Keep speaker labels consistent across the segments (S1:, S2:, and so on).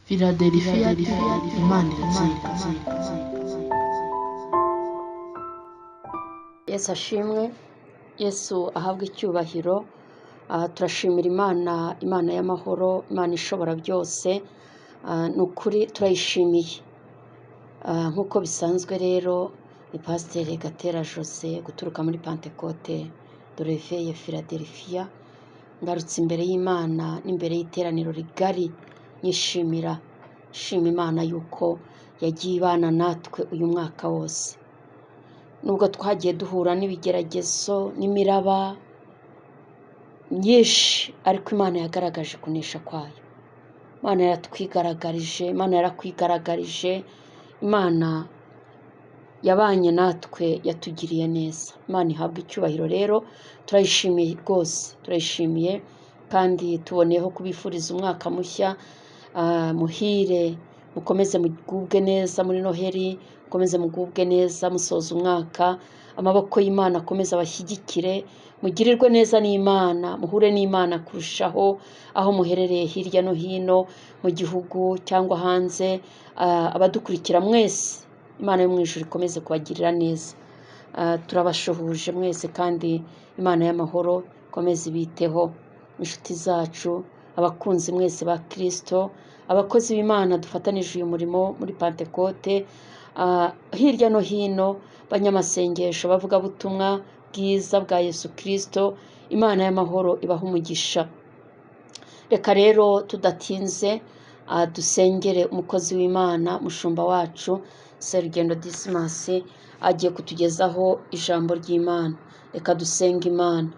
S1: Philadelphia, Imana iratsinda.
S2: Yesu ashimwe, Yesu ahabwe icyubahiro. Turashimira Imana, Imana y'amahoro, Imana ishobora byose. Ni ukuri turayishimiye. Nk'uko bisanzwe rero ni Pasiteri Gatera Jose guturuka muri Pantekote Doreveye Philadelphia. Ngarutse imbere y'Imana n'imbere y'iteraniro rigari nyishimira, nshima Imana yuko yagiye ibana natwe uyu mwaka wose. Nubwo twagiye duhura n'ibigeragezo n'imiraba myinshi, ariko Imana yagaragaje kunesha kwayo. Imana yaratwigaragarije, Imana yarakwigaragaje, Imana yabanye natwe, yatugiriye neza. Imana ihabwa icyubahiro rero, turayishimiye rwose, turayishimiye kandi tuboneyeho kubifuriza umwaka mushya, muhire, mukomeze mugubwe neza muri Noheli, mukomeze mugubwe neza musoza umwaka, amaboko y'Imana akomeze abashyigikire, mugirirwe neza n'Imana, muhure n'Imana kurushaho aho muherereye hirya no hino mu gihugu cyangwa hanze. Abadukurikira mwese, Imana yo mu ijuru ikomeze kubagirira neza. Turabashuhuje mwese kandi Imana y'amahoro ikomeze ibiteho, inshuti zacu, abakunzi mwese ba Kristo, abakozi b'Imana dufatanije uyu murimo muri Pantekote, hirya no hino, banyamasengesho, bavugabutumwa bwiza bwa Yesu Kristo, Imana y'amahoro ibahe umugisha. Reka rero tudatinze, dusengere umukozi w'Imana, mushumba wacu Serugendo Dismas, agiye kutugezaho ijambo ry'Imana. Reka dusenge Imana.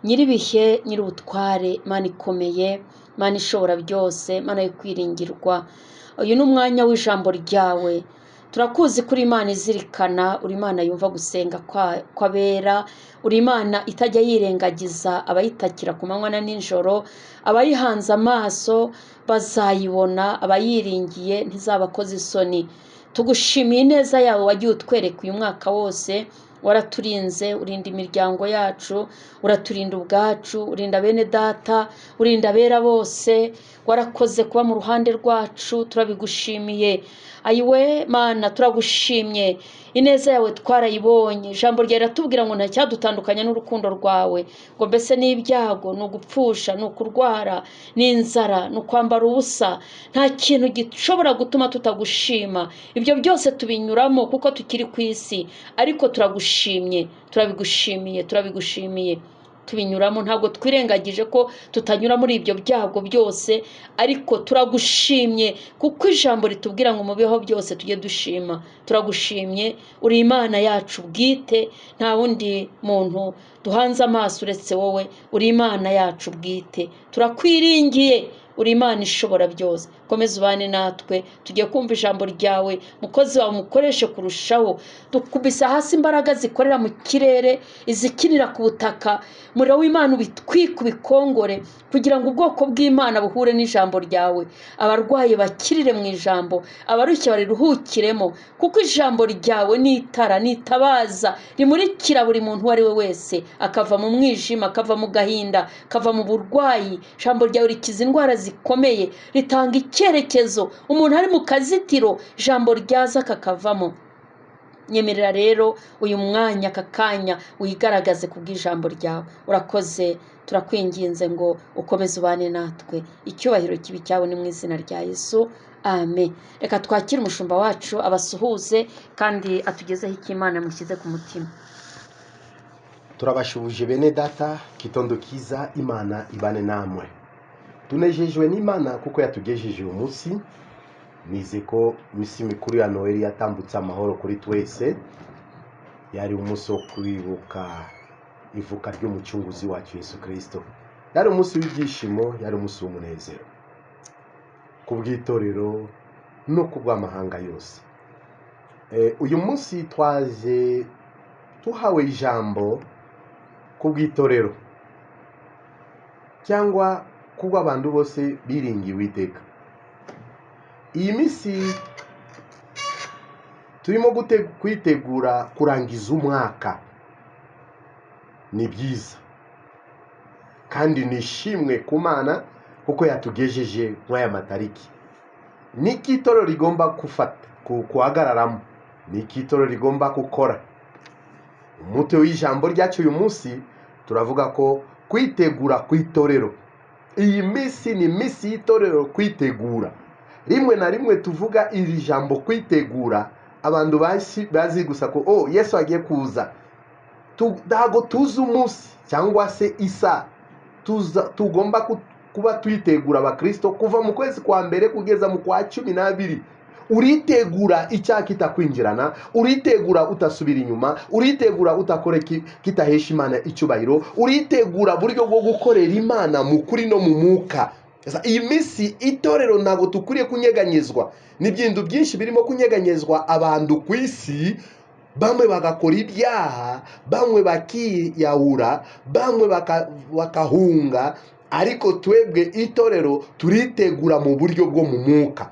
S2: Nyiribihe, nyir'ubutware, Imana ikomeye, Imana ishobora byose, Imana yo kwiringirwa, uyu ni umwanya w'ijambo ryawe. Turakuzi kuri Imana izirikana, uri Imana yumva gusenga kw'abera, uri Imana itajya yirengagiza abayitakira ku manywa na nijoro, abayihanze amaso bazayibona, abayiringiye ntizabakoze isoni. Tugushimiye ineza yawe wagiye utwereka uyu mwaka wose, waraturinze, urinda imiryango yacu, uraturinda ubwacu, urinda bene data, urinda abera bose, warakoze kuba mu ruhande rwacu, turabigushimiye. Ayiwe Mana, turagushimye, ineza yawe twarayibonye. Ijambo ryawe riratubwira ngo nta cyadutandukanya n'urukundo rwawe, ngo mbese ni ibyago, ni ugupfusha, ni ukurwara, ni inzara, ni ukwambara ubusa, nta kintu gishobora gutuma tutagushima. Ibyo byose tubinyuramo kuko tukiri ku isi, ariko turagushimye, turabigushimiye, turabigushimiye. Tubinyuramo, ntabwo twirengagije ko tutanyura muri ibyo byago byose, ariko turagushimye kuko ijambo ritubwira ngo mubeho byose tujye dushima. Turagushimye, uri Imana yacu bwite, nta wundi muntu duhanze amaso uretse wowe, uri Imana yacu bwite, turakwiringiye, uri Imana ishobora byose. Komeza ubane natwe, tugiye kumva ijambo ryawe, mukozi wawe umukoreshe kurushaho. Dukubise hasi imbaraga zikorera mu kirere, izikinira ku butaka, umuriro w'Imana ubitwike ubikongore, kugira ngo ubwoko bw'Imana buhure n'ijambo ryawe. Abarwayi bakirire mu ijambo, abarushye bariruhukiremo, kuko ijambo ryawe ni itara, ni itabaza rimurikira buri muntu uwo ari we wese, akava mu mwijima, akava mu gahinda, akava mu burwayi. Ijambo ryawe rikiza indwara zikomeye, ritanga icyerekezo. Umuntu ari mu kazitiro, ijambo ryaza kakavamo. Nyemerera rero uyu mwanya, aka kanya, wigaragaze ku bw'ijambo ryawe. Urakoze, turakwinginze ngo ukomeze ubane natwe. Icyubahiro kibi cyawe ni mu izina rya Yesu, amen. Reka twakire umushumba wacu abasuhuze kandi atugezeho icyo Imana yamushyize ku mutima.
S3: Turabashuhuje bene data, kitondo kiza, Imana ibane namwe. Tunejejwe n'Imana kuko yatugejeje uyu munsi. Nize ko iminsi mikuru ya Noheli yatambutse amahoro kuri twese. Yari umunsi wo kwibuka ivuka ry'umucunguzi wacu Yesu Kristo. Yari umunsi w'ibyishimo, yari umunsi w'umunezero ku bw'itorero no ku bw'amahanga yose. Uyu munsi twaje tuhawe ijambo ku bw'itorero cyangwa ku bw'abantu bose biringiye Uwiteka. Iyi minsi turimo kwitegura kurangiza umwaka, ni byiza kandi nishimwe ku Mana kuko yatugejeje muri aya matariki. Niki itorero rigomba gufata guhagararamo, niki itorero rigomba gukora? Umutwe w'ijambo ryacu uyu munsi turavuga ko kwitegura kw'itorero. Iyi minsi ni iminsi y'itorero kwitegura. Rimwe na rimwe tuvuga iri jambo kwitegura, abantu bazi gusa ko oh Yesu agiye kuza. Ntabwo tuzi umunsi cyangwa se isa tugomba kuba twitegura abakristo kuva mu kwezi kwa mbere kugeza mu kwa 12. Uritegura icyaha kitakwinjirana, uritegura utasubira inyuma, uritegura utakora kitahesha Imana icyubahiro, uritegura buryo bwo gukorera Imana mu kuri no mu mwuka. Iyi minsi itorero ntabwo dukwiriye kunyeganyezwa. Ni ibintu byinshi birimo kunyeganyezwa abantu ku isi, bamwe bagakora ibyaha, bamwe bakiyahura, bamwe bakahunga, ariko twebwe itorero turitegura mu buryo bwo mu mwuka.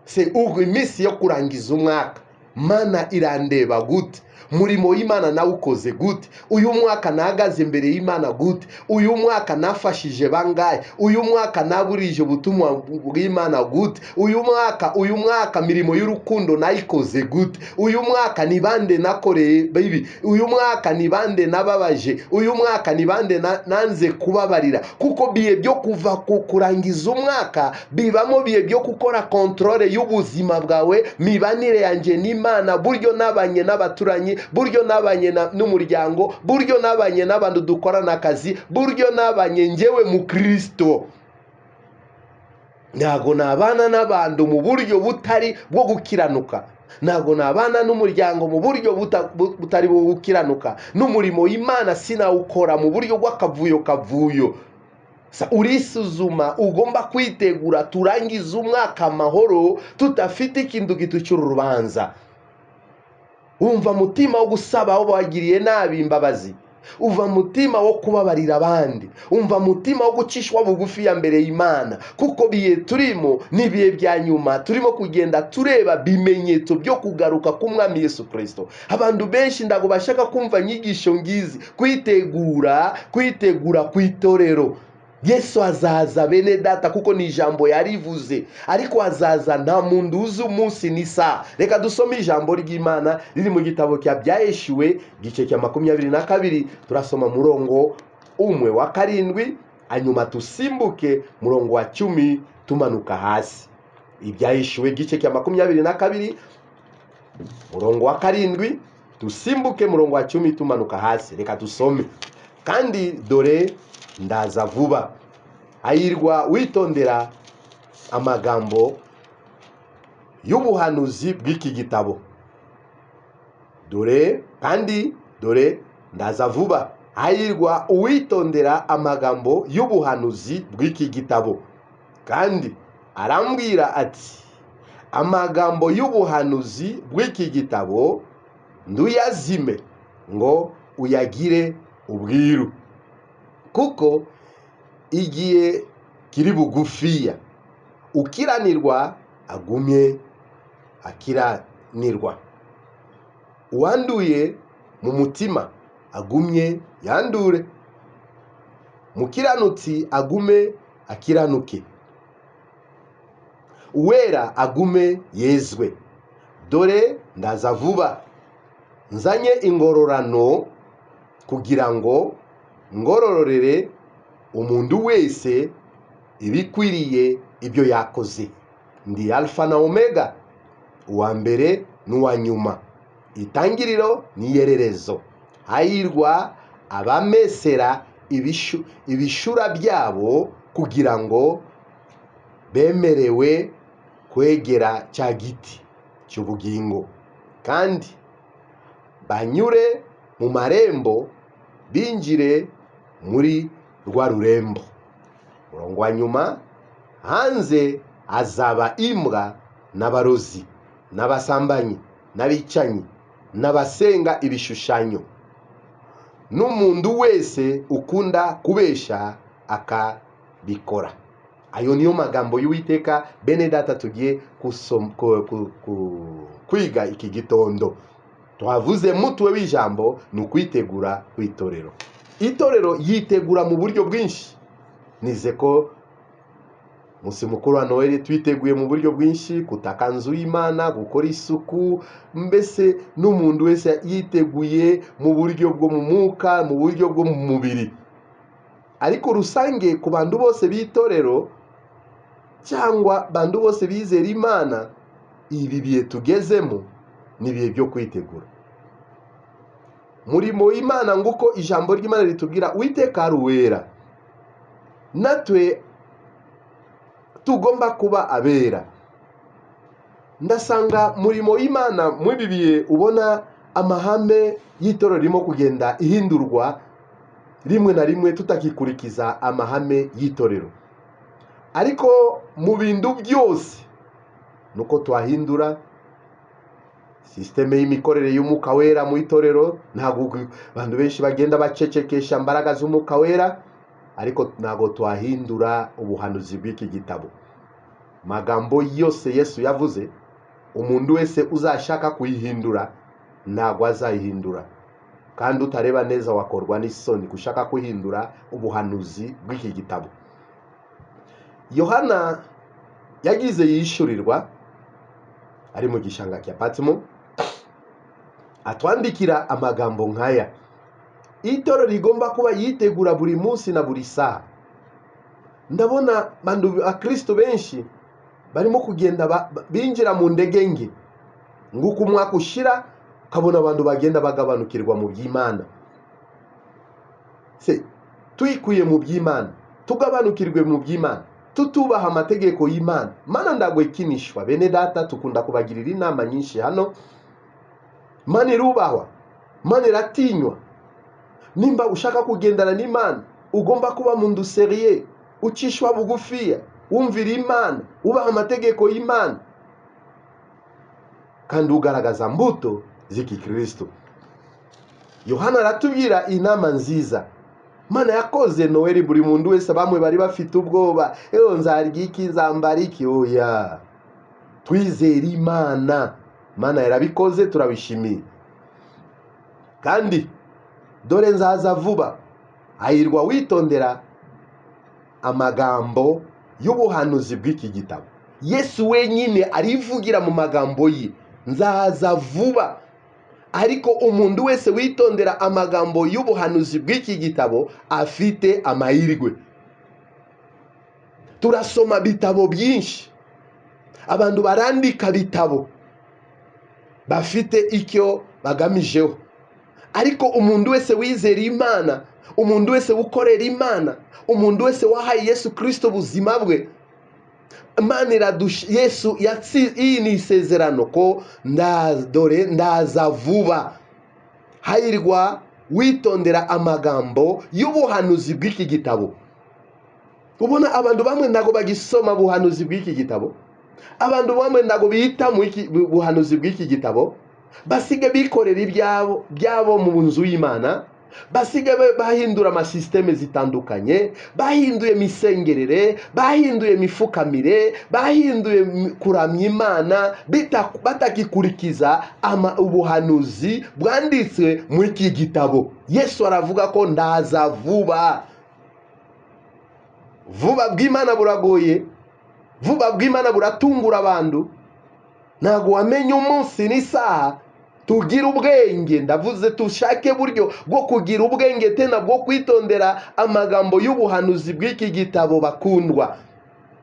S3: Se ubwo iminsi yo kurangiza umwaka, Mana irandeba gute? Murimo w'Imana nawukoze gute? Uyu mwaka nahagaze imbere y'Imana gute? Uyu mwaka nafashije bangahe? Uyu mwaka naburije ubutumwa bw'Imana gute? Uyu mwaka mirimo y'urukundo nayikoze gute? Uyu mwaka ni bande nakoreye baby? Uyu mwaka ni bande nababaje? Uyu mwaka ni bande nanze kubabarira? Kuko bihe byo kuva kurangiza umwaka bibamo bihe byo gukora controle y'ubuzima bwawe, mibanire yanjye n'Imana, buryo nabanye n'abaturanyi, buryo nabanye n'umuryango, buryo nabanye n'abantu dukorana akazi, buryo nabanye njyewe mu Kristo. Ntago nabana n'abantu mu buryo butari bwo gukiranuka, ntago nabana n'umuryango mu buryo butari bwo gukiranuka, n'umurimo w'Imana sinawukora mu buryo bw'akavuyo kavuyo. Urisuzuma, ugomba kwitegura turangize umwaka amahoro tutafite ikintu gitucura urubanza. Umva mutima wo gusaba abo bagiriye nabi imbabazi, uva mutima wo kubabarira abandi, umva mutima wo gucishwa bugufi ya mbere y'Imana, kuko bihe turimo ni ibihe bya nyuma, turimo kugenda tureba bimenyetso byo kugaruka k'Umwami Yesu Kristo. Abantu benshi ndago bashaka kumva nyigisho ngizi, kwitegura kw'itorero. Yesu azaza bene data, kuko ni ijambo yarivuze, ariko azaza nta muntu uzi umunsi n'isaha. Reka dusome ijambo ry'Imana riri mu gitabo cya Byaheshiwe gice cya 22, turasoma murongo 1 wa 7, hanyuma tusimbuke murongo wa 10 tumanuka hasi. Ibyaheshiwe gice cya 22 murongo wa 7, tusimbuke murongo wa 10 tumanuka hasi. Reka dusome. Kandi dore ndaza vuba, ayirwa witondera amagambo y'ubuhanuzi bw'iki gitabo. Dore kandi dore ndaza vuba, ayirwa uwitondera amagambo y'ubuhanuzi bw'iki gitabo. Kandi arambwira ati amagambo y'ubuhanuzi bw'iki gitabo nduyazime ngo uyagire ubwiru, kuko igihe kiri bugufiya. Ukiranirwa agumye akiranirwa, uwanduye mu mutima agumye yandure, mukiranutsi agume akiranuke, uwera agume yezwe. Dore ndaza vuba, nzanye ingororano kugira ngo ngorororere umuntu wese ibikwiriye ibyo yakoze. Ndi Alfa na Omega, uwa mbere n'uwa nyuma, itangiriro n'iyererezo. Hahirwa abamesera ibishura byabo kugira ngo bemerewe kwegera cya giti cy'ubugingo, kandi banyure mu marembo binjire muri rwa rurembo. Murongo wa nyuma, hanze azaba imbwa n'abarozi n'abasambanyi n'abicanyi n'abasenga ibishushanyo, n'umuntu wese ukunda kubesha akabikora. Ayo niyo magambo y'Uwiteka bene data tugiye kwiga iki gitondo. Twavuze mutwe w'ijambo ni ukwitegura kw'itorero. Itorero yitegura mu buryo bwinshi. Nize ko Umunsi mukuru wa Noheli twiteguye mu buryo bwinshi, kutaka nzu y'Imana, gukora isuku, mbese n'umuntu wese yiteguye mu buryo bwo mu mwuka, mu buryo bwo mu mubiri. Ariko rusange ku bantu bose b'itorero cyangwa bantu bose bizera Imana, ibi bihe tugezemo ni ibihe byo kwitegura murimo w'Imana. Nguko ijambo ry'Imana ritubwira, Uwiteka ari uwera, natwe tugomba kuba abera. Ndasanga murimo w'Imana muri ibi bihe ubona amahame y'itorero ririmo kugenda ihindurwa, rimwe na rimwe tutakikurikiza amahame y'itorero. Ariko mu bintu byose nuko twahindura système y'imikorere y'Umwuka Wera mu itorero. Ntabwo abantu benshi bagenda bacecekesha imbaraga z'Umwuka Wera, ariko ntabwo twahindura ubuhanuzi bw'iki gitabo. Magambo yose Yesu yavuze, umuntu wese uzashaka kuyihindura ntabwo azayihindura, kandi utareba neza wakorwa n'isoni gushaka kuhindura ubuhanuzi bw'iki gitabo. Yohana yagize yishyurirwa ari mu gishanga cya Patimo, atwandikira amagambo nk'aya. Itorero rigomba kuba yitegura buri munsi na buri saha. Ndabona abakristo benshi barimo kugenda binjira mu ndege nke. Nguko umwaka ushira, ukabona abantu bagenda bagabanukirwa mu by'Imana. Se tuyikuye mu by'Imana, tugabanukirwe mu by'Imana, tutubaha amategeko y'Imana. Mana ndagwe ikinishwa. Bene data, tukunda kubagirira inama nyinshi hano. Mana irubahwa, Mana iratinywa. Nimba ushaka kugendana n'Imana, ugomba kuba mundu sérieux, ucishwa bugufiya, wumvira Imana, ubaha amategeko y'Imana, kandi ugaragaza mbuto z'ikikristo. Yohana aratubwira inama nziza. Mana yakoze Noheli, buri muntu wese, bamwe bari bafite ubwoba: "Eyo, nzarya iki? Nzambara iki?" Oya, twizere Imana. Mana yarabikoze, turabishimiye. Kandi dore nzaza vuba, hahirwa witondera amagambo y'ubuhanuzi bw'iki gitabo. Yesu wenyine arivugira mu magambo ye: "Nzaza vuba, ariko umuntu wese witondera amagambo y'ubuhanuzi bw'iki gitabo afite amahirwe." Turasoma bitabo byinshi, abantu barandika bitabo bafite icyo bagamijeho, ariko umuntu wese wizera Imana, umuntu wese ukorera Imana, umuntu wese wahaye Yesu Kirisito ubuzima bwe, Imana iradusha. Yesu yatsi, iyi ni isezerano ko dore ndaza vuba, hahirwa witondera amagambo y'ubuhanuzi bw'iki gitabo. Ubona abantu bamwe ntabwo bagisoma ubuhanuzi bw'iki gitabo, abantu bamwe ntabwo bita mu buhanuzi bw'iki gitabo. Basige bikorera ibyabo byabo mu nzu y'Imana, basige bahindura amasystème zitandukanye, bahinduye imisengerere, bahinduye imifukamire, bahinduye kuramya Imana, batakikurikiza ubuhanuzi bwanditswe muri iki gitabo. Yesu aravuga ko ndaza vuba. Vuba bw'Imana buragoye, vuba bw'Imana buratungura abantu. Ntabwo wamenya umunsi n'isaha. Tugire ubwenge, ndavuze tushake buryo bwo kugira ubwenge tena bwo kwitondera amagambo y'ubuhanuzi bw'iki gitabo. Bakundwa,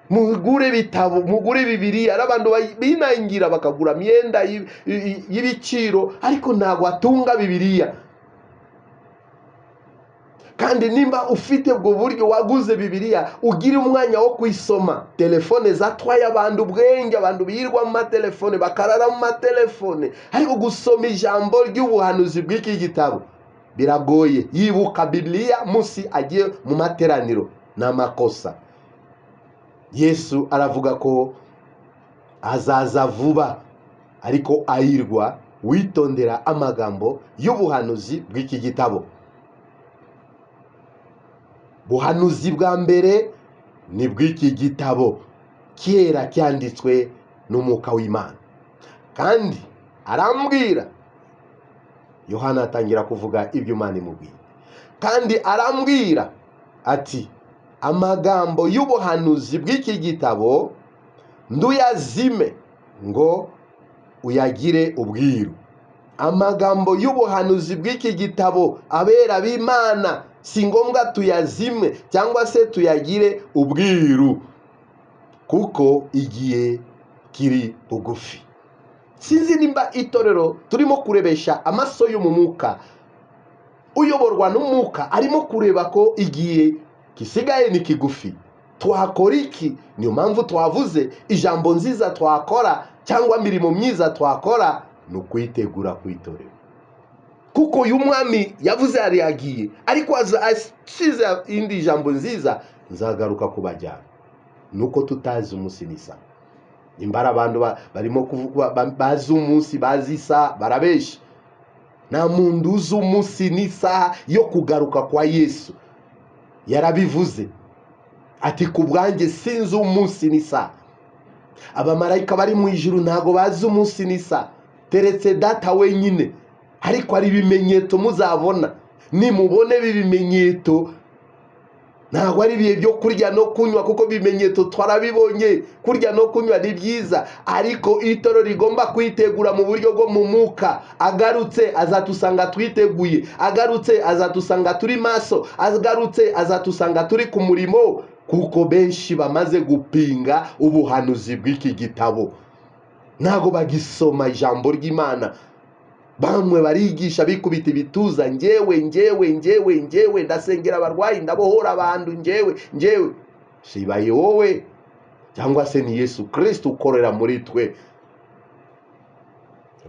S3: mugure bitabo, mugure Bibiliya. Ari abantu binangira bakagura imyenda y'ibiciro, ariko ntabwo atunga Bibiliya. Kandi nimba ufite ubwo buryo waguze Bibiliya, ugire umwanya wo kuyisoma. Telefone zatwaye abantu ubwenge, abantu birirwa mu matelefone, bakarara mu matelefone, ariko gusoma ijambo ry'ubuhanuzi bw'iki gitabo biragoye. Yibuka Bibiliya munsi agiye mu materaniro, ni amakosa. Yesu aravuga ko azaza vuba, ariko ayirwa witondera amagambo y'ubuhanuzi bw'iki gitabo. Buhanuzi bwa mbere ni bw'iki gitabo kera cyanditswe n'Umwuka w'Imana. Kandi arambwira, Yohana atangira kuvuga ibyo Imana imubwiye, kandi arambwira ati: Amagambo y'ubuhanuzi bw'iki gitabo nduyazime ngo uyagire ubwiru. Amagambo y'ubuhanuzi bw'iki gitabo, abera b'Imana, si ngombwa tuyazime cyangwa se tuyagire ubwiru, kuko igihe kiri bugufi. Sinzi nimba itorero turimo kurebesha amaso y'umwuka, uyoborwa n'umwuka arimo kureba ko igihe gisigaye ni kigufi. Twakora iki? Niyo mpamvu twavuze ijambo nziza twakora cyangwa imirimo myiza twakora ni ukwitegura kwitorera, kuko uyu mwami yavuze yari yagiye, ariko asize indi jambo nziza, nzagaruka kubajyana. Nuko tutazi umunsi n'isaha. Nimba ari abantu barimo kuvuga bazi umunsi bazi isaha, barabeshya. Nta muntu uzi umunsi n'isaha yo kugaruka kwa Yesu. Yarabivuze ati ku bwanjye sinzi umunsi n'isaha. Abamarayika bari mu ijuru ntago bazi umunsi n'isaha, teretse data wenyine. Ariko hari ibimenyetso muzabona, nimubone ibi bimenyetso ntabwo ari ibihe byo kurya no kunywa, kuko ibimenyetso twarabibonye. Kurya no kunywa ni byiza, ariko itorero rigomba kwitegura mu buryo bwo mu mwuka. Agarutse azatusanga twiteguye, agarutse azatusanga turi maso, agarutse azatusanga turi ku murimo, kuko benshi bamaze gupinga ubuhanuzi bw'iki gitabo. Ntabwo bagisoma ijambo ry'Imana. Bamwe barigisha bikubita ibituza, njyewe njyewe njyewe njyewe ndasengera abarwayi, ndabohora abantu, njyewe njyewe. Sibaye wowe cyangwa se ni Yesu Kristo ukorera muri twe.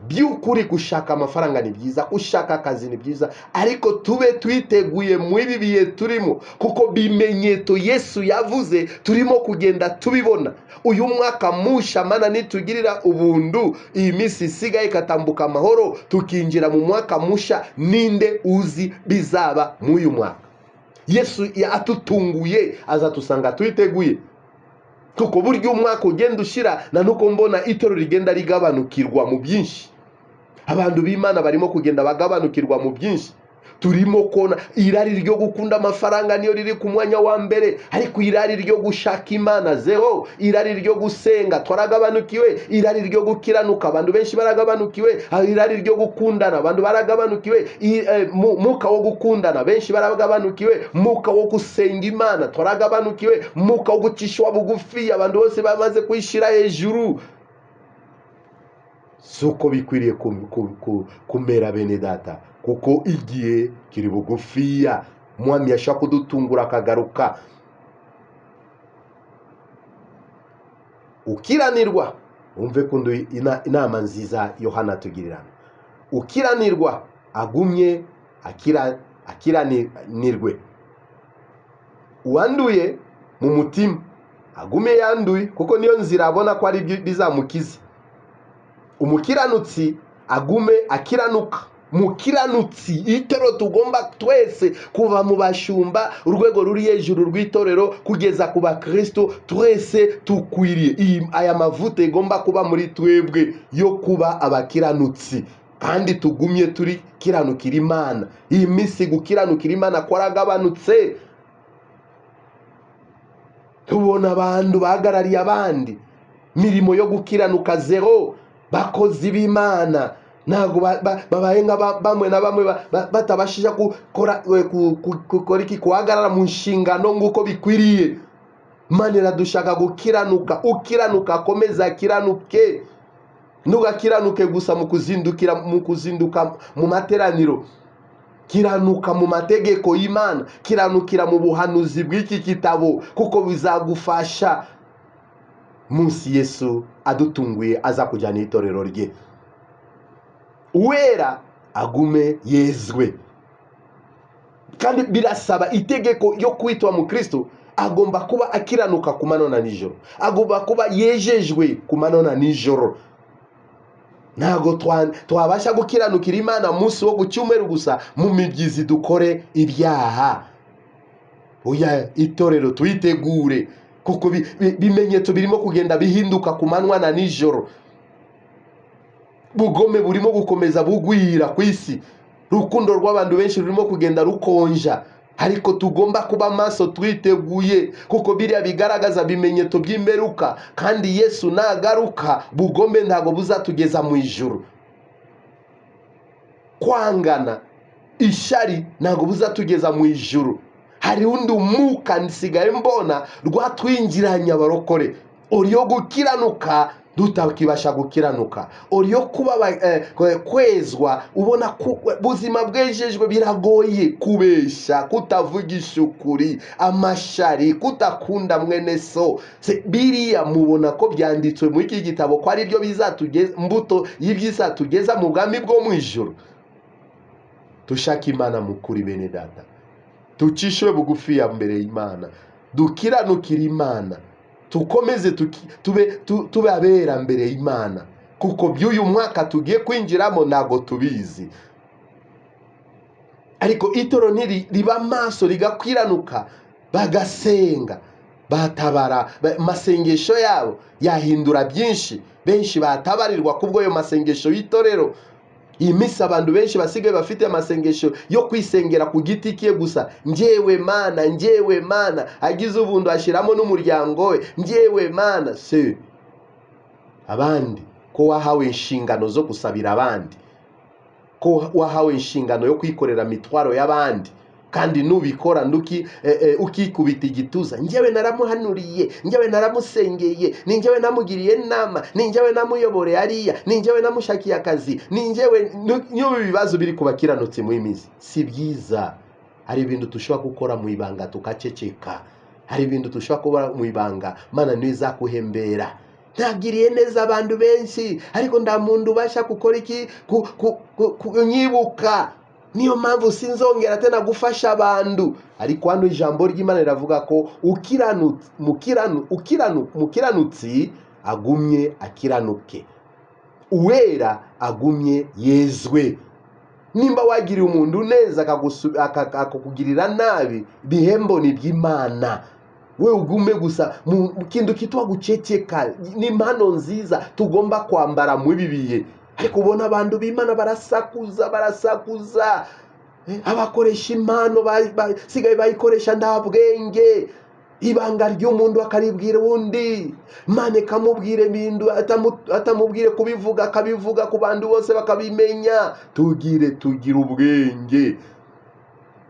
S3: By'ukuri gushaka amafaranga ni byiza, gushaka akazi ni byiza, ariko tube twiteguye muri ibi bihe turimo, kuko bimenyetso Yesu yavuze turimo kugenda tubibona. Uyu mwaka musha Mana nitugirira ubuntu, iyi minsi isigaye ikatambuka amahoro, tukinjira mu mwaka musha, ninde uzi bizaba muri uyu mwaka? Yesu atutunguye azatusanga twiteguye, kuko burya umwaka ugenda ushira na nuko mbona itorero rigenda rigabanukirwa mu byinshi. Abantu b'Imana barimo kugenda bagabanukirwa mu byinshi. Turimo kona irari ryo gukunda amafaranga niyo riri ku mwanya wa mbere, ariko irari ryo gushaka Imana zero, irari ryo gusenga twaragabanukiwe, irari ryo gukiranuka abantu benshi baragabanukiwe, irari ryo gukundana abantu baragabanukiwe, muka wo gukundana benshi baragabanukiwe, muka wo gusenga Imana twaragabanukiwe, muka wo gucishwa bugufi abantu bose bamaze kwishira hejuru. Suko bikwiriye kumera bene data, kuko igihe kiri bugufiya. Mwami yashaka kudutungura akagaruka. Ukiranirwa, umve kundu inama nziza Yohana atugirirana. Ukiranirwa agumye akiranirwe, uwanduye mu mutima agume yanduye, kuko niyo nzira abona ko ari bizamukiza. Umukiranutsi agume akiranuka. Mukiranutsi, itorero tugomba twese kuva mu bashumba, urwego ruri hejuru rw'itorero kugeza ku bakristo, twese tukwiriye aya mavuta igomba kuba muri twebwe yo kuba abakiranutsi, kandi tugumye turi kiranukira Imana. Iyi minsi gukiranukira Imana kwaragabanutse. Tubona abantu bahagarariye abandi, mirimo yo gukiranuka zero, bakozi b'Imana ntabwo babaye nka bamwe na bamwe batabashije gukora iki, guhagarara mu nshingano nk'uko bikwiriye. Imana iradushaka gukiranuka. Ukiranuka akomeze akiranuke, ntugakiranuke gusa mu kuzindukira, mu kuzinduka mu materaniro. Kiranuka mu mategeko y'Imana, kiranukira mu buhanuzi bw'iki gitabo, kuko bizagufasha munsi Yesu adutunguye aza kujyana itorero rye. Uwera agume yezwe. Kandi birasaba itegeko yo kwitwa mu Kristo, agomba kuba akiranuka ku manywa na nijoro, agomba kuba yejejwe ku manywa na nijoro. Ntago twabasha gukiranukira Imana munsi wo gucyumweru gusa, mu mibyizi dukore ibyaha. Oya, itorero twitegure, kuko bimenyetso birimo kugenda bihinduka ku manywa na nijoro. Bugome burimo gukomeza bugwira ku isi, urukundo rw'abantu benshi rurimo kugenda rukonja. Ariko tugomba kuba maso twiteguye, kuko biriya bigaragaza bimenyetso by'imperuka, kandi Yesu nagaruka bugome ntabwo buzatugeza mu ijuru. Kwangana, ishari ntabwo buzatugeza mu ijuru. Hari undi umwuka nsigaye mbona rwatwinjiranye abarokore, uriyo gukiranuka tutakibasha gukiranuka, uriyo kuba kwezwa, ubona buzima bwejejwe biragoye, kubesha, kutavugisha ukuri, amashari, kutakunda mwene so. Biriya mubona ko byanditswe muri iki gitabo ko ari byo bizatugeza mbuto y'ibyizatugeza mu bwami bwo mu ijuru. Dushake Imana mukuri bene data, tucishwe bugufi ya mbere y'Imana, dukiranukire Imana, tukomeze tube abera mbere y'Imana, kuko by'uyu mwaka tugiye kwinjiramo ntabwo tubizi. Ariko itoro riba maso rigakwiranuka, bagasenga, batabara, masengesho yabo yahindura byinshi. Benshi batabarirwa kubwo ayo masengesho y'itorero. Iyi minsi abantu benshi basigaye bafite amasengesho yo kwisengera ku giti cye gusa, njyewe Mana, njyewe Mana, agize ubuntu ashyiramo n'umuryango we, njyewe Mana. Se abandi ko wahawe inshingano zo gusabira abandi, ko wahawe inshingano yo kwikorera mitwaro y'abandi, kandi nubikora ukikubita igituza, njyewe naramuhanuriye, njyewe naramusengeye, ni njyewe namugiriye inama, ni njyewe namuyoboreye ariya, ni njyewe namushakiye akazi, ni njyewe. Niyo ibibazo biri ku bakiranutsi mu minsi si byiza. Hari ibintu dushobora gukora mu ibanga tukaceceka, hari ibintu dushobora gukora mu ibanga Mana niyo izakuhembera. Ntagiriye neza abantu benshi, ariko nta muntu ubasha gukora iki kunyibuka, niyo mpamvu sinzongera tena gufasha abantu. Ariko hano ijambo ry'Imana riravuga ko mukiranutsi agumye akiranuke, uwera agumye yezwe. Nimba wagiriye umuntu neza akakugirira nabi, bihembo ni by'Imana. We ugume gusa mu kintu kitwa guceceka, ni impano nziza tugomba kwambara mu ibi bihe. Ariko ubona abantu b'Imana barasakuza, barasakuza, abakoresha impano basigaye bayikoresha nta bwenge. Ibanga ry'umuntu akaribwira undi, Imana ikamubwira ibintu atamubwire kubivuga, akabivuga ku bantu bose bakabimenya. Tugire ubwenge.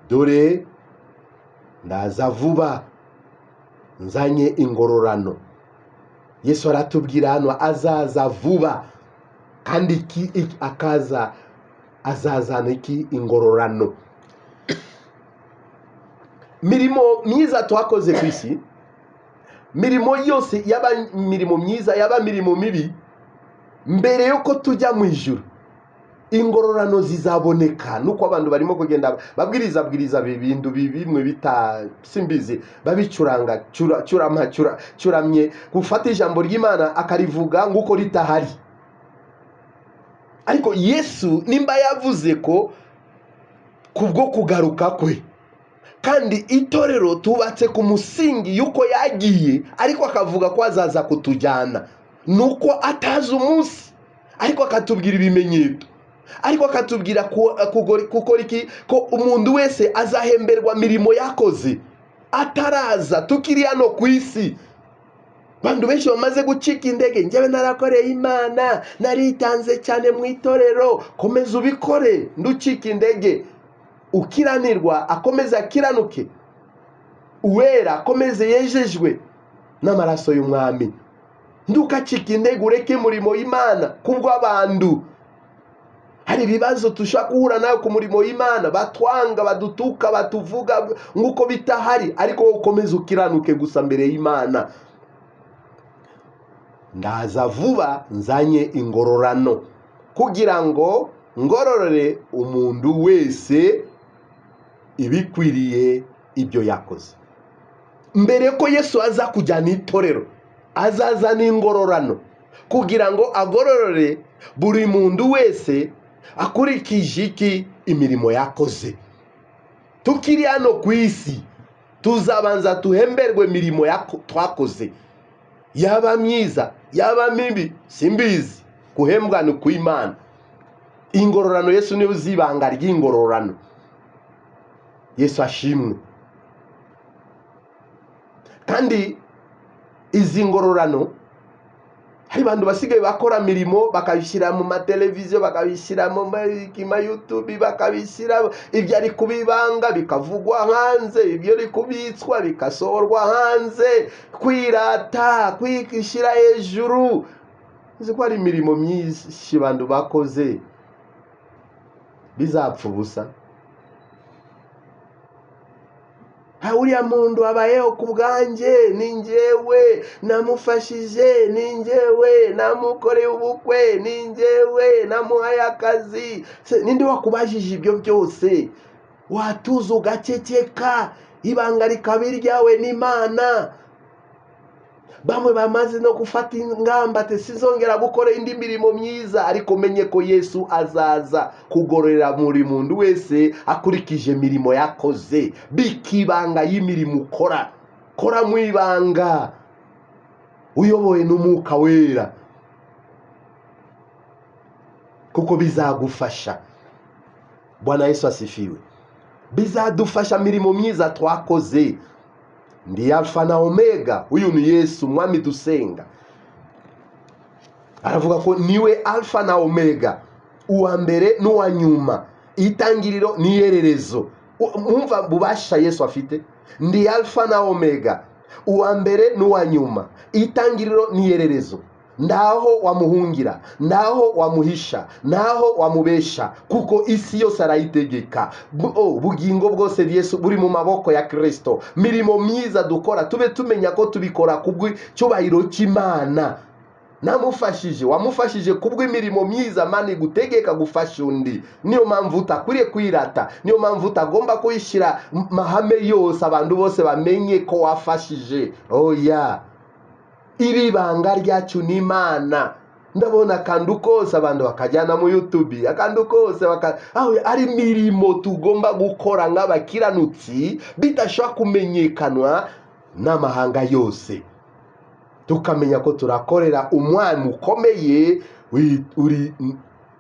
S3: Dore ndaza vuba nzanye ingororano. Yesu aratubwira hano azaza vuba, kandi akaza azazana iki ingororano. Mirimo myiza twakoze ku isi, mirimo yose yaba mirimo myiza yaba mirimo mibi, mbere yuko tujya mu ijuru ingororano zizaboneka. Nuko abantu barimo kugenda babwiriza bwiriza ibintu bimwe bita simbizi, babicuranga curamye, gufata ijambo ry'Imana akarivuga nguko ritahari. Ariko Yesu nimba yavuze ko kubwo kugaruka kwe, kandi itorero tubatse ku musingi yuko yagiye, ariko akavuga ko azaza kutujyana, nuko atazi umunsi, ariko akatubwira ibimenyetso, ariko akatubwira gukora iki, ko umuntu wese azahemberwa mirimo yakoze ataraza. Tukiri hano ku isi, bantu benshi bamaze gucika intege, njyewe narakoreye Imana, naritanze cyane mu itorero. Komeza ubikore, nducika intege. Ukiranirwa akomeze akiranuke, uwera akomeze yejejwe n'amaraso y'Umwami. Ndukacika intege, ureke umurimo w'Imana kubw'abantu. Hari ibibazo tushobora guhura nayo ku murimo w'Imana, batwanga, badutuka, batuvuga nk'uko bitahari, ariko wowe ukomeze ukiranuke gusa mbere y'Imana. Ndaza vuba nzanye ingororano, kugira ngo ngororere umuntu wese ibikwiriye ibyo yakoze. Mbere ko Yesu aza kujyana itorero, azaza n'ingororano kugira ngo agororere buri muntu wese akurikije iki imirimo yakoze. Tukiri hano ku isi tuzabanza tuhemberwe imirimo twakoze, yaba myiza yaba mibi simbizi, guhembwa ni ku Imana. Ingororano Yesu niwe uzi ibanga ry'ingororano. Yesu ashimwe. Kandi izi ngororano, hari abantu basigaye bakora mirimo bakabishyira mu mateleviziyo, bakabishyira mu ma YouTube, bakabishyira ibyo ari kubibanga bikavugwa hanze, ibyo ari kubitswa bikasohorwa hanze, kwirata, kwishyira hejuru. Uzi ko hari imirimo myinshi abantu bakoze bizapfa ubusa. Uriya muntu abayeho ku bwanjye, ni njyewe namufashije, ni njyewe namukoreye ubukwe, ni njyewe namuhaye akazi. Ninde wakubajije ibyo byose? Watuza ugaceceka, ibanga rikaba iryawe n'Imana. Bamwe bamaze no gufata ingamba ati sinzongera gukora indi mirimo myiza, ariko menye ko Yesu azaza kugororera buri muntu wese akurikije imirimo yakoze. Bika ibanga y'imirimo ukora, kora mu ibanga uyobowe n'Umwuka Wera, kuko bizagufasha. Bwana Yesu asifiwe. Bizadufasha mirimo myiza twakoze. Ndi Alfa na Omega. Uyu ni Yesu mwami dusenga. Aravuga ko niwe Alfa na Omega, uwa mbere n'uwa nyuma, itangiriro n'ihererezo. Mwumva bubasha Yesu afite. Ndi Alfa na Omega, uwa mbere n'uwa nyuma, itangiriro n'ihererezo. Ndaho wamuhungira, ndaho wamuhisha, ndaho wamubesha, kuko isi yose arayitegeka. Bugingo bwose Yesu buri mu maboko ya Kristo. Mirimo myiza dukora tube tumenya ko tubikora kubw'icyubahiro cy'Imana. Namufashije, wamufashije kubw'imirimo myiza, Mana igutegeka gufasha undi. Niyo mpamvu utakwiriye kwirata, niyo mpamvu utagomba kuyishyira mahame yose abantu bose bamenye ko wafashije. Oya, iri banga ryacu ni Imana. Ndabona akantu kose abantu bakajyana mu YouTube, akantu kose aho ari imirimo tugomba gukora nk'abakiranutsi bidashobora kumenyekanwa n'amahanga yose, tukamenya ko turakorera umwami ukomeye uri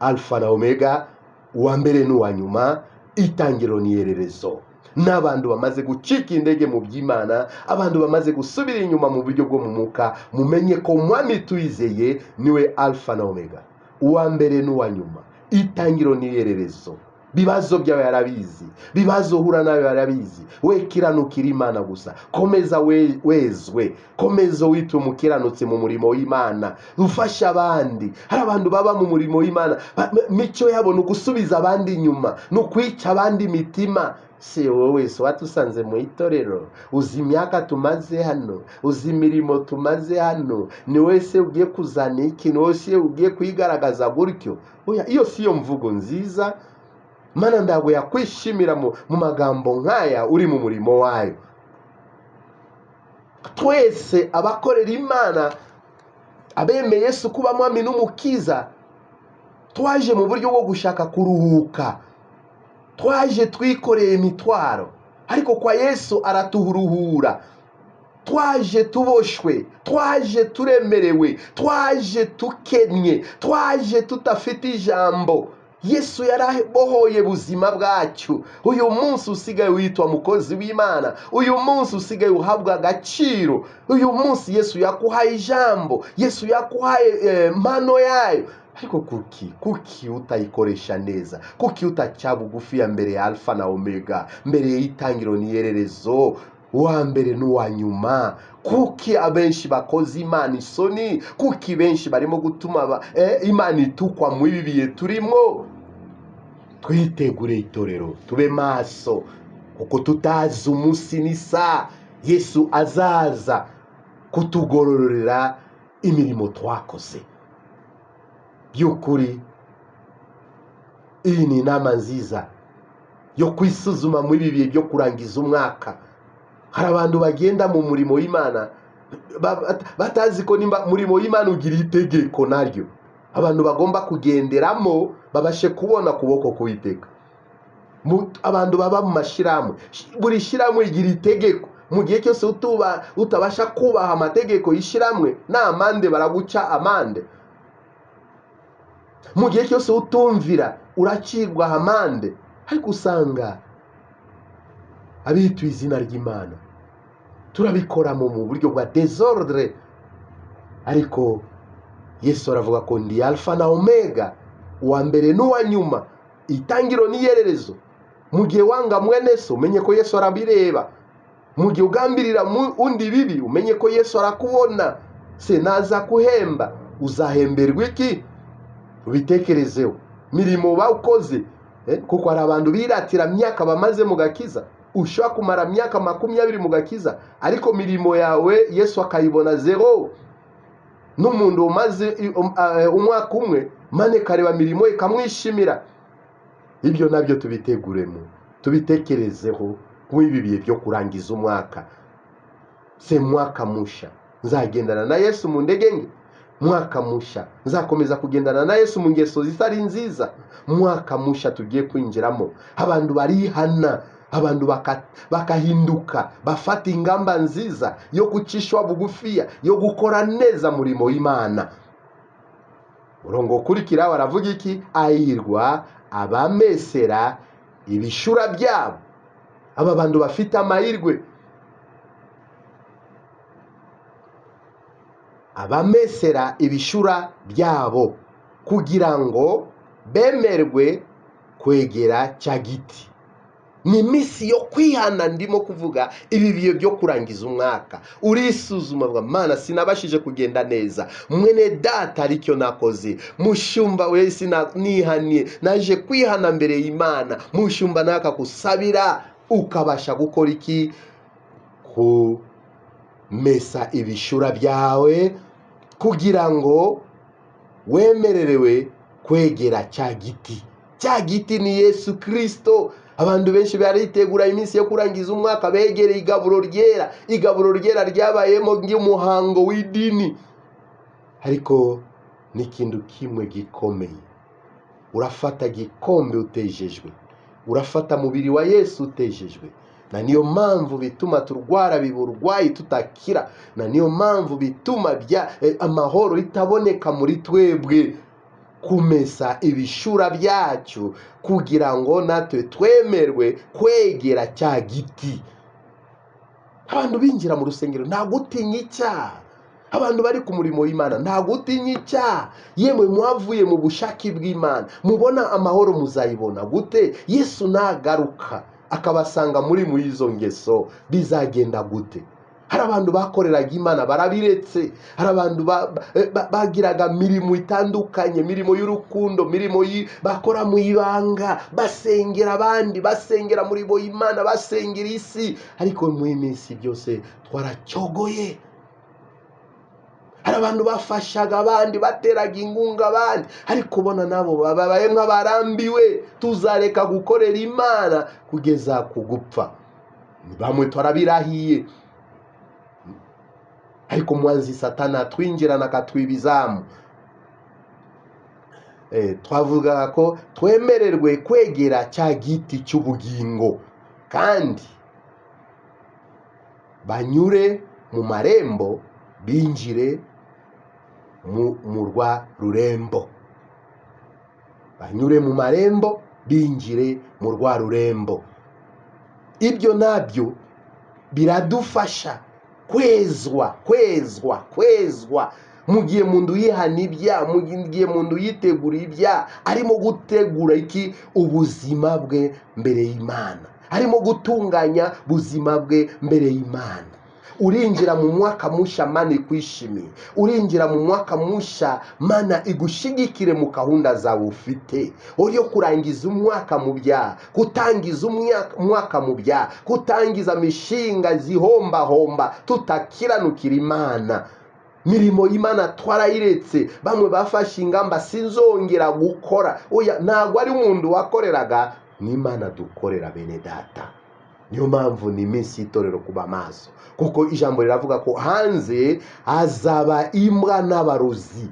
S3: Alfa na Omega, uwa mbere n'uwa nyuma, itangiriro n'ihererezo. N'abantu bamaze gucika intege mu by'Imana, abantu bamaze gusubira inyuma mu buryo bwo mu mwuka, mumenye ko umwami twizeye niwe Alfa na Omega, uwa mbere n'uwa nyuma, itangiriro n'ihererezo. Bibazo byawe yarabizi, bibazo uhura nawe yarabizi. We kiranukira Imana gusa, komeza wezwe, komeza witwe umukiranutsi mu murimo w'Imana, ufasha abandi. Hari abantu baba mu murimo w'Imana, mico yabo ni ugusubiza abandi inyuma, ni ukwica abandi imitima. Se wowe wese watusanze mu itorero, uzi imyaka tumaze hano, uzi imirimo tumaze hano, ni wese ugiye kuzana iki, ni wese ugiye kwigaragaza gutyo. Oya, iyo si yo mvugo nziza. Mana ntabwo yakwishimira mu magambo nk'aya uri mu murimo wayo. Twese abakorera Imana, abemeye Yesu kuba mwami n'umukiza, twaje mu buryo bwo gushaka kuruhuka, twaje twikoreye imitwaro, ariko kwa Yesu araturuhura. Twaje tuboshwe, twaje turemerewe, twaje tukennye, twaje tutafite ijambo. Yesu yarabohoye buzima bwacu. Uyu munsi usigaye witwa mukozi w'Imana, uyu munsi usigaye uhabwa agaciro, uyu munsi Yesu yakuhaye ijambo, Yesu yakuhaye mpano yayo. Ariko kuki utayikoresha neza? Kuki utaca bugufi ya mbere ya Alfa na Omega, mbere y'itangiriro n'ihererezo, uwa mbere n'uwa nyuma? Kuki abenshi bakoze Imana isoni? Kuki benshi barimo gutuma Imana itukwa mu ibi bihe turimo? Twitegure itorero, tube maso, kuko tutazi umunsi n'isaha Yesu azaza kutugororera imirimo twakoze. By'ukuri iyi ni inama nziza yo kwisuzuma muri ibi bihe byo kurangiza umwaka. Hari abantu bagenda mu murimo w'Imana batazi ko nimba murimo w'Imana ugira itegeko naryo abantu bagomba kugenderamo babashe kubona kuboko k'Uwiteka. Abantu baba mu mashyirahamwe, buri shyirahamwe igira itegeko. Mu gihe cyose utabasha kubaha amategeko y'ishyirahamwe, n'amande baraguca amande. Mu gihe cyose utumvira uracibwa amande. Ariko usanga Abituye izina ry'Imana turabikora mu buryo bwa désordre, ariko Yesu aravuga ko ndi Alfa na Omega, uwa mbere n'uwa nyuma, itangiro n'iyererezo. Mu gihe wanga mwene so, umenye ko Yesu arabireba. Mu gihe ugambirira undi bibi, umenye ko Yesu arakubona. Se naza kuhemba, uzahemberwa iki? Ubitekerezeho mirimo bawukoze, kuko hari abantu biratira myaka bamaze mu gakiza. Ushobora kumara myaka 20 mu gakiza, ariko mirimo yawe Yesu akayibona zero. N'umuntu umaze umwaka umwe mane kareba mirimo ikamwishimira. Ibyo nabyo tubiteguremo, tubitekerezeho nk'ibi bihe byo kurangiza umwaka. Se mwaka musha nzagendana na Yesu mu ndege nke, mwaka musha nzakomeza kugendana na Yesu mu ngeso zitari nziza. Mwaka musha tugiye kwinjiramo, abantu barihana, abantu bakahinduka, bafata ingamba nziza yo gucishwa bugufiya, yo gukora neza murimo w'Imana. Urongo ukurikira baravuga iki? Ayirwa abamesera ibishura byabo. Aba bantu bafite amahirwe, abamesera ibishura byabo kugira ngo bemerwe kwegera cya giti. Ni iminsi yo kwihana ndimo kuvuga, ibi bihe byo kurangiza umwaka. Urisuzuma uvuga, Mana sinabashije kugenda neza, mwene data aricyo nakoze, mushumba we sinanihaniye, naje kwihana mbere y'Imana. Mushumba nawe akakusabira, ukabasha gukora iki? Kumesa ibishura byawe kugira ngo wemererewe kwegera cya giti. Cya giti ni Yesu Kristo. Abantu benshi baritegura iminsi yo kurangiza umwaka, begereye igaburo ryera. Igaburo ryera ryabayemo nk'umuhango w'idini, ariko ni ikintu kimwe gikomeye. Urafata gikombe utejejwe, urafata mubiri wa Yesu utejejwe. Na niyo mpamvu bituma turwara biburwayi tutakira, na niyo mpamvu bituma bya amahoro itaboneka muri twebwe. Kumesa ibishura byacu kugira ngo natwe twemerwe kwegera cya giti. Abantu binjira mu rusengero nta gutinya icyaha, abantu bari ku murimo w'Imana nta gutinya icyaha. Yemwe mwavuye mu bushake bw'Imana, mubona amahoro muzayibona gute? Yesu nagaruka akabasanga muri izo ngeso, bizagenda gute? Hari abantu bakoreraga Imana barabiretse, hari abantu bagiraga mirimo itandukanye, mirimo y'urukundo, mirimo bakora mu ibanga, basengera abandi, basengera muri bo Imana, basengera isi, ariko mu minsi byose twaracyogoye. Hari abantu bafashaga abandi, bateraga inkunga abandi, ariko ubona nabo babaye nk'abarambiwe. Tuzareka gukorera Imana kugeza ku gupfa. Bamwe twarabirahiye, ariko mwanzi Satana twinjirana akatwibizamu. Twavuga ko twemererwe kwegera cya giti cy'ubugingo, kandi banyure mu marembo binjire mu murwa rurembo. Banyure mu marembo binjire mu rwa rurembo. Ibyo nabyo biradufasha kwezwa, kwezwa, kwezwa. Mu gihe muntu yihana ibyaha, mu gihe muntu yitegura ibyaha, arimo gutegura iki? Ubuzima bwe mbere y'Imana, arimo gutunganya ubuzima bwe mbere y'Imana. Urinjira mu mwaka musha Mana ikwishimiye, urinjira mu mwaka musha Mana igushigikire mu gahunda zawe ufite. Uriyo kurangiza umwaka mu byaha, kutangiza umwaka mu byaha, kutangiza mishinga zihombahomba, tutakiranukira Imana. Mirimo y'Imana twarayiretse, bamwe bafashe ingamba sinzongera gukora. Oya, ntabwo ari umuntu wakoreraga, ni Imana dukorera bene data. Niyo mpamvu ni iminsi y'itorero kuba maso, kuko ijambo riravuga ko hanze hazaba imbwa n'abarozi.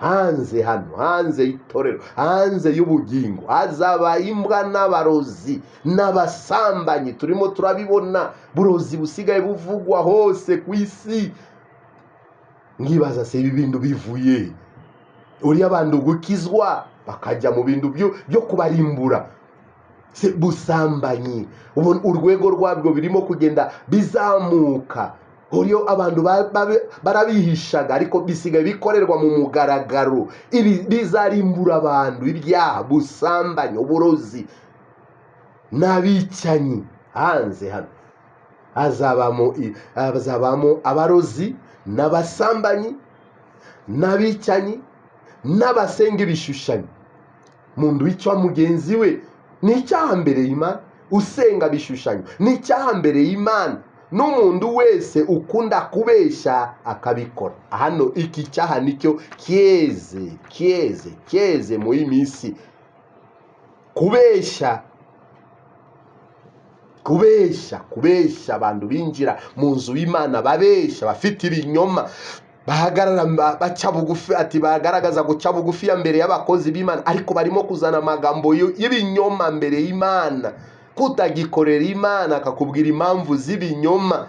S3: Hanze hano, hanze y'itorero, hanze y'ubugingo hazaba imbwa n'abarozi n'abasambanyi. Turimo turabibona, burozi busigaye buvugwa hose ku isi. Nkibaza se ibi bintu bivuye uriya abantu gukizwa bakajya mu bintu byo kubarimbura. Busambanyi urwego rwabwo birimo kugenda bizamuka, uburyo abantu barabihishaga ariko bisigaye bikorerwa mu mugaragaro. Ibi bizarimbura abantu, ibyaha, busambanyi, uburozi n'abicanyi. Hanze hano hazabamo abarozi n'abasambanyi n'abicanyi n'abasenga ibishushanyo. Umuntu wica mugenzi we ni icyaha mbere y'Imana, usenga ibishushanyo ni icyaha mbere y'Imana, n'umuntu wese ukunda kubeshya akabikora. Hano iki cyaha nicyo cyeze cyeze cyeze muri minsi, kubeshya kubeshya kubeshya. Abantu binjira mu nzu y'Imana babeshya, bafite ibinyoma, bahagarara baca bugufi, ati bagaragaza guca bugufi ya mbere y'abakozi b'Imana, ariko barimo kuzana amagambo y'ibinyoma mbere y'Imana. Kutagikorera Imana akakubwira impamvu z'ibinyoma.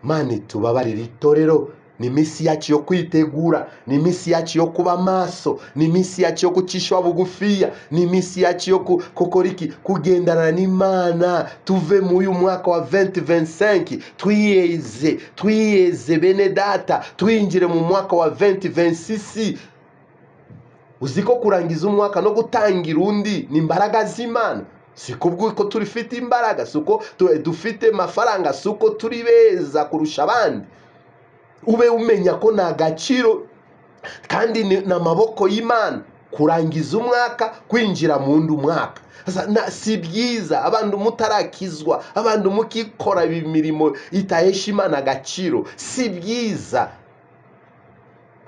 S3: Mani tubabarire itorero, ni iminsi yacu yo kwitegura, ni iminsi yacu yo kuba maso, ni iminsi yacu yo gucishwa bugufiya, ni iminsi yacu yo gukora iki? Kugendana n'Imana. Tuve mu uyu mwaka wa 2025 twiyeze, twiyeze bene data, twinjire mu mwaka wa 2026. Uzi ko kurangiza umwaka no gutangira undi ni imbaraga z'Imana. Si kubw'uko turifite imbaraga, si uko dufite amafaranga, si uko turi beza kurusha abandi. Ube umenya ko ni agaciro kandi ni amaboko y'Imana kurangiza umwaka, kwinjira mu wundi mwaka. Si byiza abantu mutarakizwa, abantu mukikora imirimo itahesha Imana agaciro, si byiza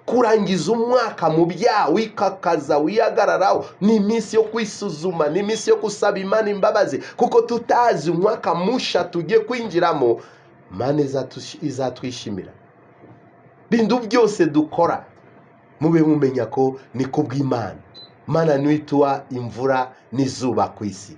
S3: kurangiza umwaka mu byaha, wikakaza, wihagararaho. Ni iminsi yo kwisuzuma, ni iminsi yo gusaba Imana imbabazi, kuko tutazi umwaka musha tugiye kwinjiramo. Imana izatwishimira bintu byose dukora. Mube mumenya ko ni kubw'Imana. Imana niyo ituha imvura n'izuba ku isi.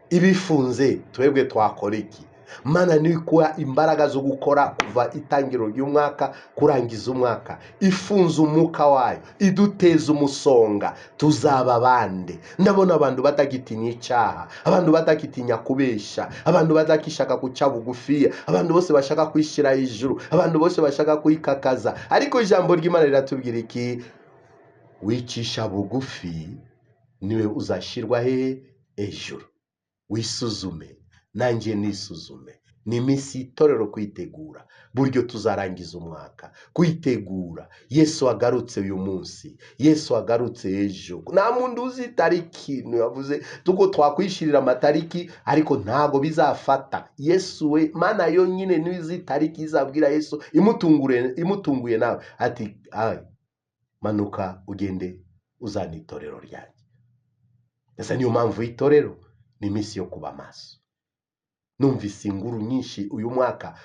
S3: Ibifunze twebwe twakora iki? Imana niyo ikuha imbaraga zo gukora kuva itangiriro ry'umwaka kurangiza umwaka. Ifunze umwuka wayo, iduteza umusonga, tuzaba abande. Ndabona abantu batagitinya icyaha, abantu batagitinya kubeshya, abantu batakishaka guca bugufiya, abantu bose bashaka kwishyira hejuru, abantu bose bashaka kwikakaza. Ariko ijambo ry'Imana riratubwira iki? Wicisha bugufi niwe uzashyirwa he? Hejuru. Wisuzume, nanjye nisuzume. Ni iminsi y'itorero kwitegura buryo tuzarangiza umwaka, kwitegura Yesu agarutse uyu munsi, Yesu agarutse ejo. Nta muntu uzi itariki, yavuze tuko twakwishirira amatariki, ariko ntago bizafata. Yesu we Mana yonyine niwe uzi itariki izabwira Yesu imutunguye nawe ati manuka ugende uzana itorero ryanjye. Ese niyo mpamvu itorero ni iminsi yo kuba maso. Numvise inkuru nyinshi uyu mwaka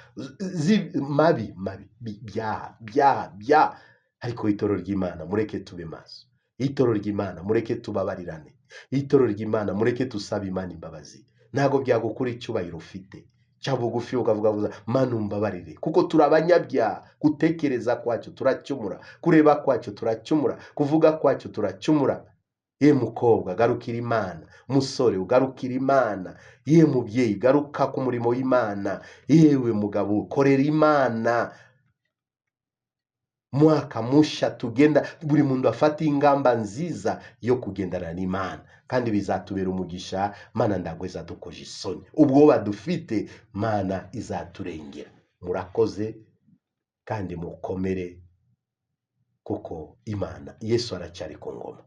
S3: mabi mabi, byaha byaha byaha, ariko itorero ry'Imana mureke tube maso, itorero ry'Imana mureke tubabarirane, itorero ry'Imana mureke tusabe Imana imbabazi. Ntago byagukura icyubahiro ufite, cya bugufi ukavuga gusa Mana umbabarire, kuko turi abanyabyaha. Gutekereza kwacu turacyumura, kureba kwacu turacyumura, kuvuga kwacu turacumura. Ye mukobwa garukira Imana, musore ugarukira Imana, ye mubyeyi garuka ku murimo w'Imana, yewe mugabo korera Imana. Mwaka musha tugenda, buri muntu afata ingamba nziza yo kugendana n'Imana, kandi bizatubera umugisha. Mana ndagwe izadukoje isoni, ubwoba dufite Mana izaturengera. Murakoze kandi mukomere, kuko Imana Yesu aracyari ku ngoma.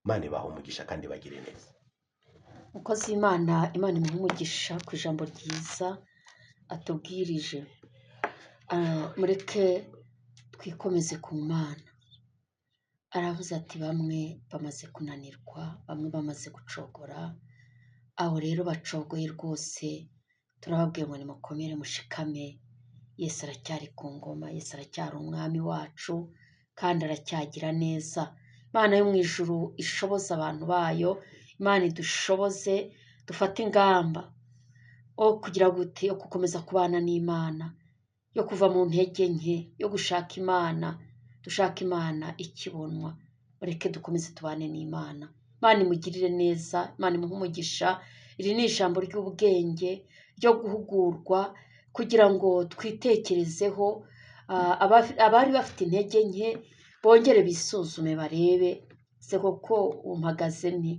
S3: Imana ibahe umugisha kandi bagire neza.
S2: Mukozi w'Imana, Imana imuhe umugisha ku ijambo ryiza atubwirije. Mureke twikomeze ku Mana. Aravuze ati bamwe bamaze kunanirwa, bamwe bamaze gucogora, abo rero bacogoye rwose turababwiye ngo nimukomere mushikame. Yesu aracyari ku ngoma, Yesu aracyari umwami wacu kandi aracyagira neza. Imana yo mu ijuru ishoboze abantu bayo, Imana idushoboze dufate ingamba o kugira gute yo gukomeza kubana n'Imana, yo kuva mu ntege nke, yo gushaka Imana, dushaka Imana ikibonwa. Mureke dukomeze tubane n'Imana. Imana imugirire neza, Imana imuhe umugisha. Iri ni ijambo ry'ubwenge ryo guhugurwa kugira ngo twitekerezeho, abari bafite intege nke bongere bisuzume barebe se koko umpagaze nte.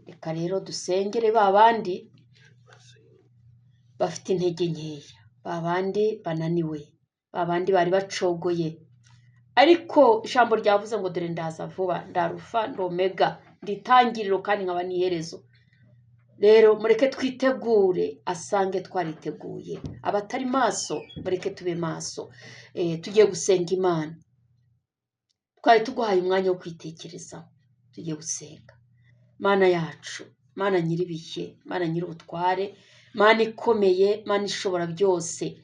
S2: Reka rero dusengere ba bandi bafite intege nkeya, ba bandi bananiwe, ba bandi bari bacogoye, ariko ijambo ryavuze ngo dore ndaza vuba, ndarufa ndi omega, ndi itangiriro kandi nkaba n'iherezo. Rero mureke twitegure asange twariteguye, abatari maso mureke tube maso. Tugiye gusenga Imana, twari tuguhaye umwanya wo kwitekerezaho, tugiye gusenga. Mana yacu, Mana nyir'ibihe, Mana nyir'ubutware, Mana ikomeye, Mana ishobora byose,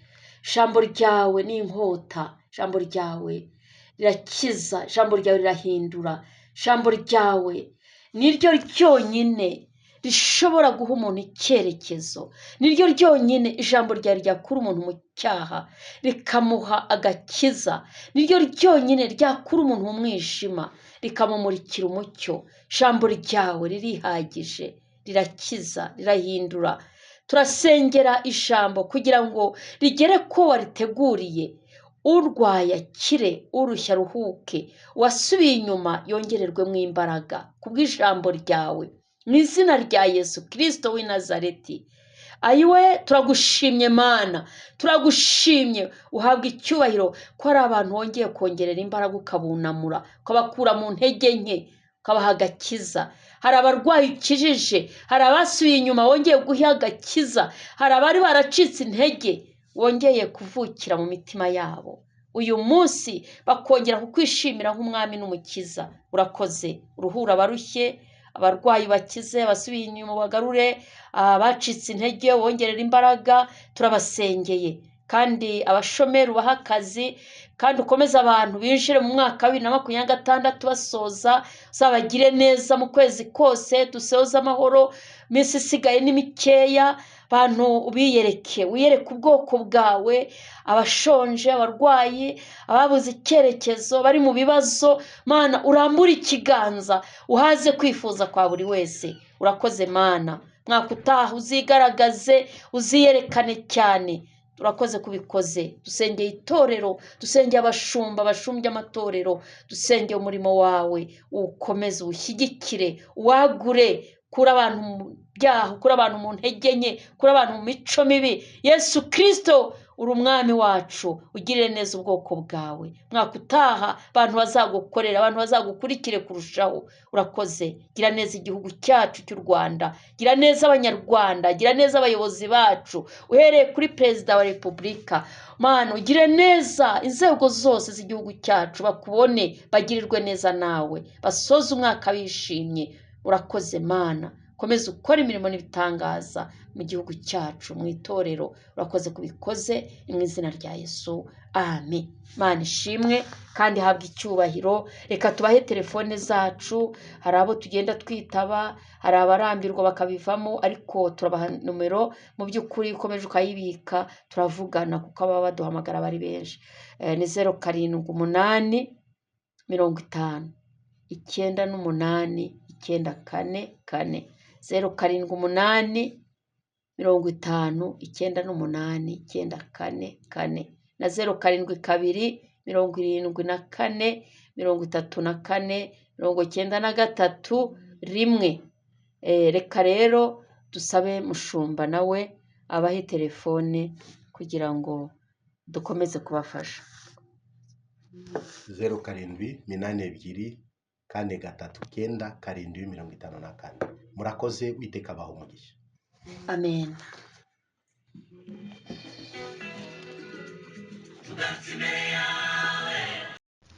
S2: ijambo ryawe ni inkota, ijambo ryawe rirakiza, ijambo ryawe rirahindura, ijambo ryawe niryo ryonyine rishobora guha umuntu icyerekezo, niryo ryonyine ijambo ryawe ryakura umuntu mu cyaha rikamuha agakiza, niryo ryonyine ryakura umuntu mu mwijima rikamumurikira umucyo. Ijambo ryawe ririhagije, rirakiza, rirahindura. Turasengera ijambo kugira ngo rigere ko wariteguriye, urwaye akire, urushya aruhuke, uwasubiye inyuma yongererwemo imbaraga kubw'ijambo ryawe, mu izina rya Yesu Kirisito w'i Nazareti. Ayiwe, turagushimye Mana, turagushimye, uhabwa icyubahiro ko hari abantu wongeye kongerera imbaraga ukabunamura, ukabakura mu ntege nke, ukabaha agakiza. Hari abarwayi ukijije, hari abasubiye inyuma wongeye guha agakiza, hari abari baracitse intege wongeye kuvukira mu mitima yabo. Uyu munsi bakongera kukwishimira nk'umwami n'umukiza. Urakoze, uruhura abarushye, abarwayi bakize, abasubiye inyuma bagarure, abacitse intege wongerera imbaraga. Turabasengeye kandi abashomeri ubahe akazi, kandi ukomeze abantu binjire mu mwaka wa 2026 basoza, uzabagire neza mu kwezi kose, dusoze amahoro, iminsi isigaye ni mikeya, abantu ubiyereke, wiyereke ubwoko bwawe, abashonje, abarwayi, ababuze icyerekezo, bari mu bibazo. Mana urambure ikiganza uhaze kwifuza kwa buri wese. Urakoze Mana, mwaka utaha uzigaragaze, uziyerekane cyane. Urakoze kubikoze. Dusengeye itorero, dusengeye abashumba bashumbye amatorero, dusengeye umurimo wawe, uwukomeze, uwushyigikire, uwagure, kura abantu mu byaha, kura abantu mu ntege nke, kura abantu mu mico mibi. Yesu Kirisito uri umwami wacu, ugirire neza ubwoko bwawe. Mwaka utaha abantu bazagukorera, abantu bazagukurikire kurushaho. Urakoze, gira neza igihugu cyacu cy'u Rwanda, gira neza abanyarwanda, gira neza abayobozi bacu, uhereye kuri perezida wa repubulika. Mana ugire neza inzego zose z'igihugu cyacu, bakubone, bagirirwe neza nawe, basoze umwaka bishimye. Urakoze Mana, komeza ukora imirimo n'ibitangaza mu gihugu cyacu, mu itorero. Urakoze kubikoze, ni mu izina rya Yesu, amen. Mana ishimwe kandi ihabwe icyubahiro. Reka tubahe telefone zacu, hari abo tugenda twitaba, hari abarambirwa bakabivamo, ariko turabaha nomero. Mu by'ukuri ukomeje ukayibika turavugana, kuko ababa baduhamagara bari benshi. Ni 0 7 8 50 98 9 4 4, 0 7 8 50 98 9 4 4, na 0 7 2 74 34 93 1. Reka rero dusabe mushumba nawe abahe telefone kugira ngo dukomeze kubafasha.
S3: 0 7 8 2 4 3 9 7 54. Murakoze, Uwiteka abahe umugisha.
S2: Amen.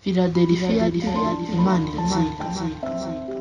S1: Philadelphia, Imana iratsinda.